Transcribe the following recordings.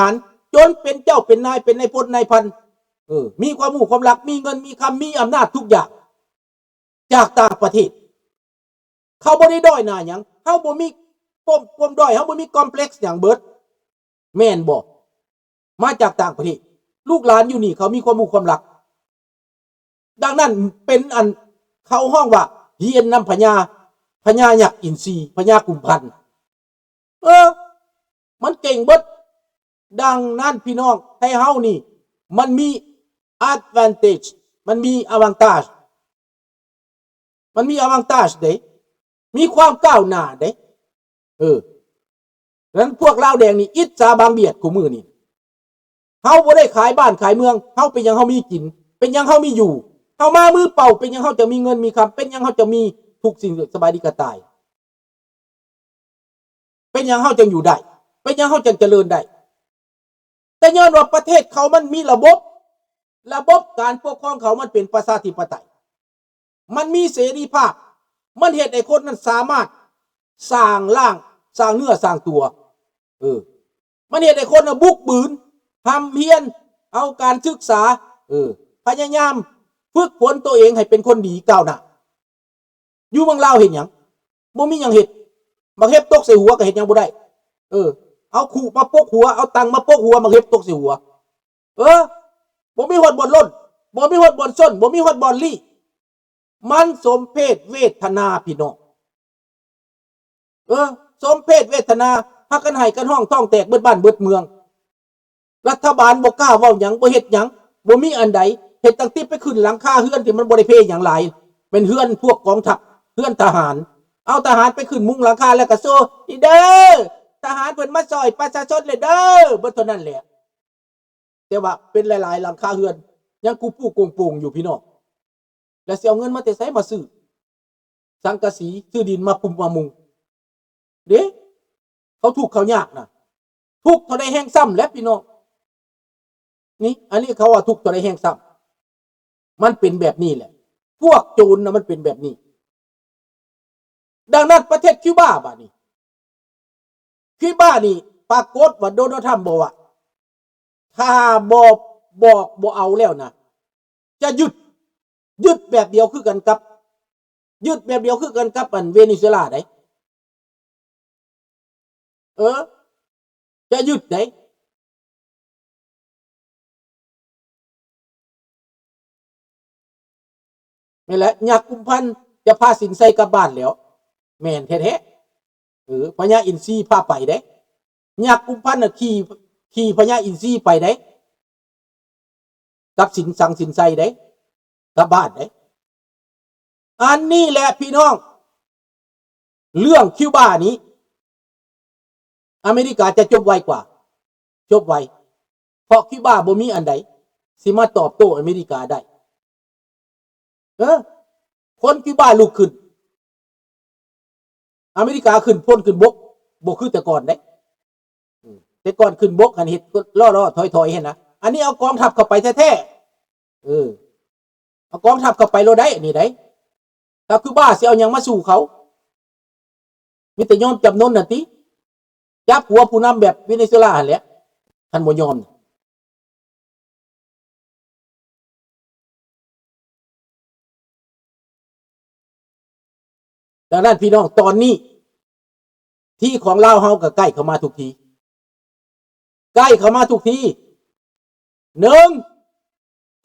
ານ ຈົນເປັນເຈົ້າເປັນນາຍ ເປັນນາຍພົນນາຍພັນ ເອີ ມີຄວາມຮູ້ຄວາມລັກ ມີເງິນມີຄຳ ມີອຳນາດທຸກຢ່າງ ຈາກຕ່າງປະເທດ. ເຂົາບໍ່ໄດ້ດ້ອຍໜ້າຫຍັງ ເຮົາບໍ່ມີປົມ ປົມດ້ອຍ ເຮົາບໍ່ມີຄອມເພລັກຫຍັງເບີດ ແມ່ນບໍ່? ມາຈາກຕ່າງປະເທດ ລູກຫຼານຢູ່ນີ້ເຂົາມີຄວາມຮູ້ຄວາມລັກ. ດັ່ງນັ້ນເປັນອັນເຂົາຮ້ອງວ່າຮຽນນຳພະຍາ ພະຍາຍັກອິນຊີ ພະຍາກຸມພັນ ເອີ ມັນເກັ່ງເບິດ. ດັ່ງນັ້ນພີ່ນ້ອງ ໄທເຮົານີ້ມັນມີ advantage ມັນມີ avantage ມັນມີ avantage ເດ້ ມີຄວາມກ້າວໜ້າເດ້ ເອີ ນັ້ນພວກລາວແດງນີ້ອິດສາບາງບຽດຄູ່ມື້ນີ້. ເຮົາບໍ່ໄດ້ຂາຍບ້ານຂາຍເມືອງ ເຮົາເປັນຫຍັງເຮົາມີກິນ ເປັນຫຍັງເຮົາມີຢູ່ ເຮົາມາມືເປົ່າ ເປັນຫຍັງເຮົາຈະມີເງິນມີຄຳ ເປັນຫຍັງເຮົາຈະມີທຸກສິ່ງສະບາຍດີກະຕາຍ ເປັນຫຍັງເຮົາຈຶ່ງຢູ່ໄດ້ ເປັນຫຍັງເຮົາຈຶ່ງຈະເລີນໄດ້? ກໍຍ້ອນວ່າປະເທດເຂົາມັນມີລະບົບ ລະບົບການປົກຄອງເຂົາມັນເປັນປະຊາທິປະໄຕ ມັນມີເສລີພາບ ມັນເຮັດໃຫ້ຄົນນັ້ນສາມາດສ້າງຮ່າງ ສ້າງເນື້ອສ້າງຕົວ ເອີ ມັນເຮັດໃຫ້ຄົນນ່ະບຸກບືນ ຮ່ຳຮຽນ ເອົາການສຶກສາ ເອີ ພະຍາຍາມຝຶກຝົນຕົວເອງໃຫ້ເປັນຄົນດີກ້າວໜ້າ. ຢູ່ເມືອງລາວເຮັດຫຍັງ? ບໍ່ມີຫຍັງເຮັດ ໝາກເຫັບຕົກໃສ່ຫົວກໍເຮັດຫຍັງບໍ່ໄດ້ ເອີ ເອົາຄຸມາປົກຫົວ ເອົາຕັງມາປົກຫົວ ໝາກເຫັບຕົກໃສ່ຫົວ ເອີ ບໍ່ມີຮອດບ່ອນຫຼົ່ນ ບໍ່ມີຮອດບ່ອນຊົນ ບໍ່ມີຮອດບ່ອນລີ້ ມັນສົມເພດເວທະນາພີ່ນ້ອງ ເອີ ສົມເພດເວທະນາ ພາກັນໄຫ້ກັນຮ້ອງທ້ອງແຕກເບິດບ້ານເບິດເມືອງ. ລັດຖະບານບໍ່ກ້າເວົ້າຫຍັງ ບໍ່ເຮັດຫຍັງ ບໍ່ມີອັນໃດ ເຮັດຕັ້ງແຕ່ໄປຂຶ້ນຫຼັງຄາເຮືອນທີ່ມັນບໍ່ໄດ້ເພຫຍັງຫຼາຍ ແມ່ນເຮືອນພວກກອງທັບ ເຮືອນທະຫານ ເອົາທະຫານໄປຂຶ້ນມຸງຫຼັງຄາແລ້ວກໍໂຊ ນີ້ເດີ ທະຫານເພິ່ນມາຊ່ອຍປະຊາຊົນແລ້ວເດີ ເບິດເທົ່ານັ້ນແຫຼະ. ແຕ່ວ່າເປັນຫຼາຍໆຫຼັງຄາເຮືອນຍັງກູປູໂກງໂປງຢູ່ພີ່ນ້ອງ ແລ້ວຊິເອົາເງິນມາແຕ່ໃສມາຊື້ສັງກະສີ ຊື້ດິນມາປຸມມາມຸງເດ້? ເຂົາທຸກເຂົາຍາກນະ ທຸກເທົ່າໃດແຮງຊ້ຳແຫຼະພີ່ນ້ອງ. ນີ້ ອັນນີ້ເຂົາວ່າທຸກເທົ່າໃດແຮງຊ້ຳ ມັນເປັນແບບນີ້ແຫຼະ ພວກໂຈນນະມັນເປັນແບບນີ້. ດັ່ງນັ້ນປະເທດຄິວບາບາດນີ້ ຄິວບານີ້ປາກົດວ່າໂດນັລ ທຣຳບອກວ່າ ຖ້າບໍ່ ບອກບໍ່ເອົາແລ້ວນະ ຈະຍຶດ ຍຶດແບບດຽວຄືກັນກັບ ຍຶດແບບດຽວຄືກັນກັບອັນເວເນຊູເອລາໃດ ເອີ ຈະຍຶດໃດ ແມ່ນແຫຼະ ຍັກກຸມພັນຈະພາສິນໄຊກັບບ້ານແລ້ວ ແມ່ນແທ້ໆ ເອີ ພະຍາອິນຊີພາໄປເດ້ ຍັກກຸມພັນນະຂີ່ ຂີ່ພະຍາອິນຊີໄປເດ້ ກັບສິນສັງສິນໄຊເດ້ ກັບບ້ານເດ້. ອັນນີ້ແຫຼະພີ່ນ້ອງ ເລື່ອງຄິວບານີ້ ອາເມລິກາຈະຈົບໄວກວ່າ ຈົບໄວ ເພາະຄິວບາບໍ່ມີອັນໃດຊິມາຕອບໂຕ້ອາເມລິກາໄດ້. ເອີ ຄົນຄິວບາລຸກຂຶ້ນ ອາເມລິກາຂຶ້ນພົ້ນຂຶ້ນບົກ ບໍ່ຄືແຕ່ກ່ອນເດ້. ອືມ ແຕ່ກ່ອນຂຶ້ນບົກຫັ້ນເຮັດລໍ້ໆຖອຍໆຫັ້ນນະ ອັນນີ້ເອົາກອງທັບເຂົ້າໄປແທ້ໆ ເອີ ເອົາກອງທັບເຂົ້າໄປໂລດໄດ໋ ອັນນີ້ໄດ໋. ຖ້າຄິວບາຊິເອົາຫຍັງມາສູ້ເຂົາ? ມີແຕ່ຍອມຈຳນົນຫັ້ນຕິ ຈັບຫົວຜູ້ນຳແບບເວເນຊູເອລາຫັ້ນແຫຼະ ຄັນບໍ່ຍອມ. ດັ່ງນັ້ນພີ່ນ້ອງ ຕອນນີ້ທີຂອງລາວເຮົາກໍໃກ້ເຂົ້າມາທຸກທີ ໃກ້ເຂົ້າມາທຸກທີ. ໜຶ່ງ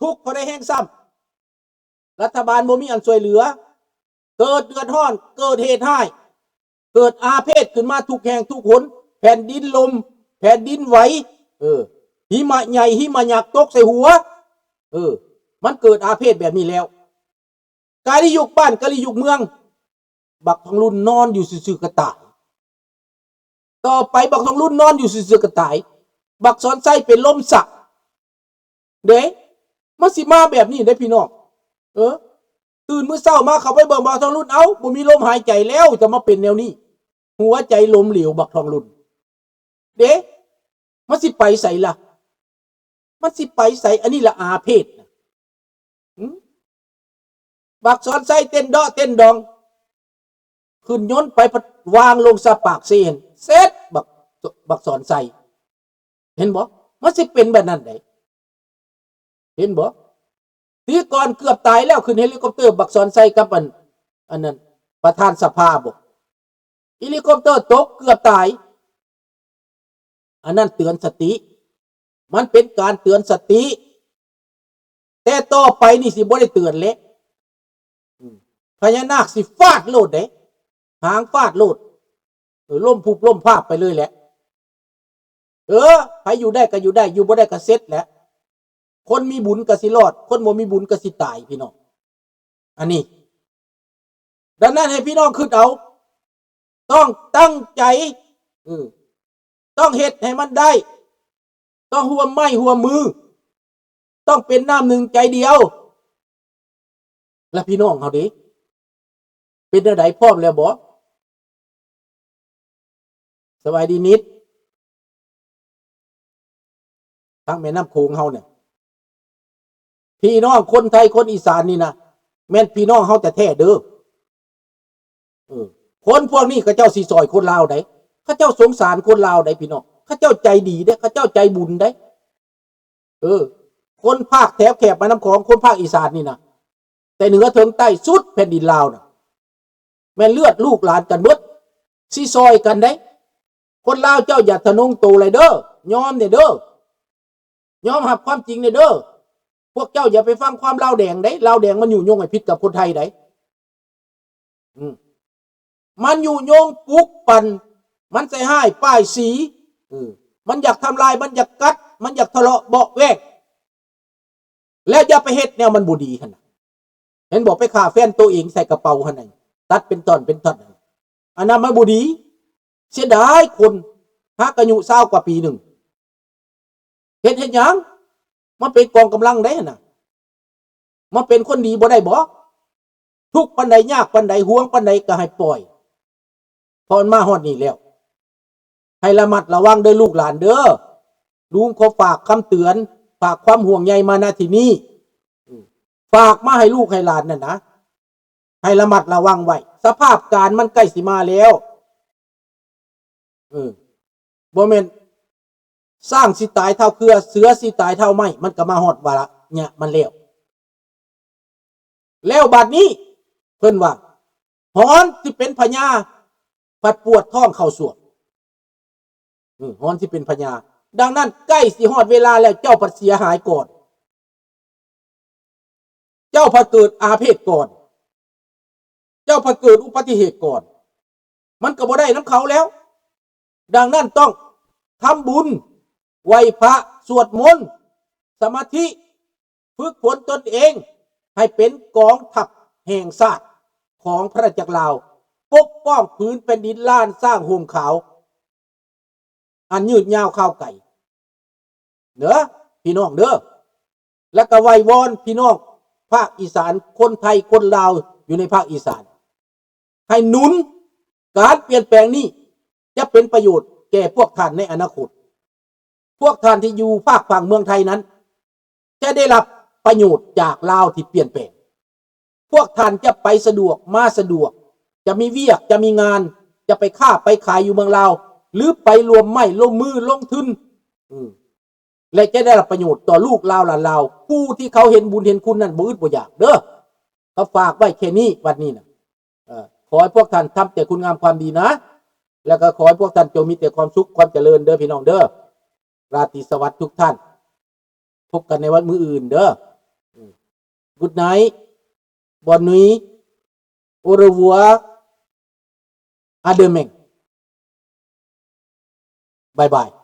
ທຸກເທົ່າໃດແຮງຊ້ຳ ລັດຖະບານບໍ່ມີອັນຊ່ວຍເຫຼືອ ເກີດເດືອດຮ້ອນ ເກີດເຫດຮ້າຍ ເກີດອາເພດຂຶ້ນມາທຸກແຫ່ງທຸກຫົນ ແຜ່ນດິນລົມ ແຜ່ນດິນໄຫວ ເອີ ຫິມະໃຫຍ່ຫິມະຍັກຕົກໃສ່ຫົວ ເອີ ມັນເກີດອາເພດແບບນີ້ແລ້ວ ກາລິຍຸກບ້ານກາລິຍຸກເມືອງ ບັກທອງລຸນນອນຢູ່ຊື່ໆກໍຕາຍ. ຕໍ່ໄປບັກທອງລຸນນອນຢູ່ຊື່ໆກໍຕາຍ ບັກສອນໄຊເປັນລົມຊັກເດ້. ມັນຊິມາແບບນີ້ເດ້ພີ່ນ້ອງ ເອີ ຕື່ນມື້ເຊົ້າມາເຂົ້າໄປເບິ່ງບັກທອງລຸນ ເອົ້າ ບໍ່ມີລົມຫາຍໃຈແລ້ວ ຈະມາເປັນແນວນີ້ ຫົວໃຈລົ້ມເຫຼວບັກທອງລຸນເດ້. ມັນຊິໄປໃສລະ ມັນຊິໄປໃສ? ອັນນີ້ລະອາເພດນະ ຫື? ບັກສອນໄຊເຕັ້ນເດາະເຕັ້ນດອງ ຂຶ້ນຍົນໄປ ພັດວາງລົງຊະປາກເຊ ເສັດ ບັກ ບັກສອນໄຊ. ເຫັນບໍ່? ມັນຊິເປັນແບບນັ້ນໃດ໋ ເຫັນບໍ່? ປີກ່ອນເກືອບຕາຍແລ້ວ ຂຶ້ນເຮລິຄອບເຕີ ບັກສອນໄຊກັບອັນ ອັນນັ້ນ ປະທານສະພາບໍ? ເຮລິຄອບເຕີຕົກເກືອບຕາຍ. ອັນນັ້ນເຕືອນສະຕິ ມັນເປັນການເຕືອນສະຕິ ແຕ່ຕໍ່ໄປນີ້ຊິບໍ່ໄດ້ເຕືອນແລ້ວ ອືມ ພະຍານາກຊິຟາດໂລດເດ້ ຫາງຟາດໂລດ ເອີ ລົ້ມພຸບລົ້ມພາບໄປເລີຍແຫຼະ ເອີ ໃຜຢູ່ໄດ້ກໍຢູ່ໄດ້ ຢູ່ບໍ່ໄດ້ກໍເສັດແຫຼະ ຄົນມີບຸນກໍຊິລອດ ຄົນບໍ່ມີບຸນກໍຊິຕາຍ ພີ່ນ້ອງ ອັນນີ້ ດັ່ງນັ້ນໃຫ້ພີ່ນ້ອງຄິດເອົາ ຕ້ອງຕັ້ງໃຈ ເອີ ຕ້ອງເຮັດໃຫ້ມັນໄດ້ ຕ້ອງຮ່ວມໄມ້ຮ່ວມມື ຕ້ອງເປັນນ້ຳໜຶ່ງໃຈດຽວ ແລະ ພີ່ນ້ອງເຮົາເດ ເປັນແນວໃດ ພ້ອມແລ້ວບໍ່? ສະບາຍດີນິດ ທາງແມ່ນ້ຳໂຂງເຮົານີ້ ພີ່ນ້ອງຄົນໄທຄົນອີສານນີ້ນະ ແມ່ນພີ່ນ້ອງເຮົາແທ້ໆເດີ ເອີ ຄົນພວກນີ້ເຂົາເຈົ້າຊິຊ່ອຍຄົນລາວໃດ໋ ເຂົາເຈົ້າສົງສານຄົນລາວໃດ໋ ພີ່ນ້ອງ ເຂົາເຈົ້າໃຈດີເດ້ ເຂົາເຈົ້າໃຈບຸນໃດ໋ ເອີ ຄົນພາກແຖວແຄບແມ່ນ້ຳຂອງ ຄົນພາກອີສານນີ້ນະ ແຕ່ເໜືອເຖິງໃຕ້ສຸດແຜ່ນດິນລາວນະ ແມ່ນເລືອດລູກຫຼານກັນເບິດ ຊິຊ່ອຍກັນໃດ໋ ຄົນລາວເຈົ້າຢ່າທະນົງໂຕຫຼາຍເດີ ຍອມແດ່ເດີ ຍອມຮັບຄວາມຈິງແດ່ເດີ ພວກເຈົ້າຢ່າໄປຟັງຄວາມລາວແດງໃດ໋ ລາວແດງມັນຍຸຍົງໃຫ້ຜິດກັບຄົນໄທໃດ໋ ອືມ ມັນຍຸຍົງປຸກປັ່ນ ມັນໃສ່ຮ້າຍປ້າຍສີ ເອີ ມັນຢາກທຳລາຍ ມັນຢາກກັດ ມັນຢາກທະເລາະເບາະແວ້ງ ແລ້ວຢ່າໄປເຮັດແນວມັນບໍ່ດີຫັ້ນນະ ເຫັນບໍ່ ໄປຂ້າແຟນໂຕເອງໃສ່ກະເປົາຫັ້ນນະ ຕັດເປັນທ່ອນເປັນທ່ອນ ອັນນັ້ນມັນບໍ່ດີ ເສຍດາຍຄົນ ຫາກອາຍຸຊາວກວ່າປີໜຶ່ງ ເຮັດ ເຮັດຫຍັງ? ມາເປັນກອງກຳລັງໄດ໋ຫັ້ນນະ ມາເປັນຄົນດີບໍ່ໄດ້ບໍ? ທຸກປານໃດ ຍາກປານໃດ ຫ່ວງປານໃດກໍໃຫ້ປ່ອຍ ເພາະມັນມາຮອດນີ້ແລ້ວ ໃຫ້ລະມັດລະວັງເດີລູກຫຼານເດີ ລຸງຂໍຝາກຄຳເຕືອນ ຝາກຄວາມຫ່ວງໃຍມາ ນະ ທີ່ນີ້ ຝາກມາໃຫ້ລູກໃຫ້ຫຼານນັ້ນນະ ໃຫ້ລະມັດລະວັງໄວ້ ສະພາບການມັນໃກ້ຊິມາແລ້ວ ເອີ ບໍ່ແມ່ນຊ້າງຊິຕາຍທ້າວເຄືອ ເສືອຊິຕາຍທ້າວໄມ້ ມັນກໍມາຮອດວາລະຍະມັນແລ້ວ ແລ້ວບັດນີ້ ເພິ່ນວ່າ ຮ້ອນຊິເປັນພະຍາ ພັດປວດທ້ອງເຂົ້າສວມ ເອີ ຮ້ອນຊິເປັນພະຍາ ດັ່ງນັ້ນ ໃກ້ຊິຮອດເວລາແລ້ວ ເຈົ້າພັດເສຍຫາຍກ່ອນ ເຈົ້າພັດເກີດອາເພດກ່ອນ ເຈົ້າພັດເກີດອຸບັດຕິເຫດກ່ອນ ມັນກໍບໍ່ໄດ້ນຳເຂົາແລ້ວ ດັ່ງນັ້ນຕ້ອງທຳບຸນ ໄຫວ້ພະ ສວດມົນ ສະມາທິ ຝຶກຝົນຕົນເອງໃຫ້ເປັນກອງທັບແຫ່ງຊາດຂອງພະນາຈັກລາວ ປົກປ້ອງຜືນແຜ່ນດິນລ້ານຊ້າງຮົ່ມຂາວ ອັນຍືດຍາວຄາວໄກເດີ ພີ່ນ້ອງເດີ ແລ້ວກໍໄຫວ້ວອນພີ່ນ້ອງພາກອີສານ ຄົນໄທ ຄົນລາວ ຢູ່ໃນພາກອີສານ ໃຫ້ໜູນການປ່ຽນແປງນີ້ ຈະເປັນປະໂຫຍດແກ່ພວກທ່ານໃນອະນາຄົດ ພວກທ່ານທີ່ຢູ່ພາກຝັ່ງເມືອງໄທນັ້ນ ຈະໄດ້ຮັບປະໂຫຍດຈາກລາວທີ່ປ່ຽນແປງ ພວກທ່ານຈະໄປສະດວກ ມາສະດວກ ຈະມີວຽກ ຈະມີງານ ຈະໄປຄ້າໄປຂາຍຢູ່ເມືອງລາວ ຫຼື ໄປລວມໄມ້ລວມມືລົງທຶນ ອືມ ແລະ ຈະໄດ້ຮັບປະໂຫຍດຕໍ່ລູກລາວຫຼານລາວ ຜູ້ທີ່ເຂົາເຫັນບຸນເຫັນຄຸນນັ້ນບໍ່ອຶດບໍ່ຢາກເດີ ກໍຝາກໄວ້ແຄ່ນີ້ວັດນີ້ນະ ເອີ ຂໍໃຫ້ພວກທ່ານທຳແຕ່ຄຸນງາມຄວາມດີນະ ແລ້ວກໍຂໍໃຫ້ພວກທ່ານຈົ່ງມີແຕ່ຄວາມສຸກຄວາມຈະເລີນເດີພີ່ນ້ອງເດີ ລາຕີສະຫວັດທຸກທ່ານ ພົບກັນໃນວັນມື້ອື່ນເດີ Good night Bonne nuit Au revoir À demain Bye bye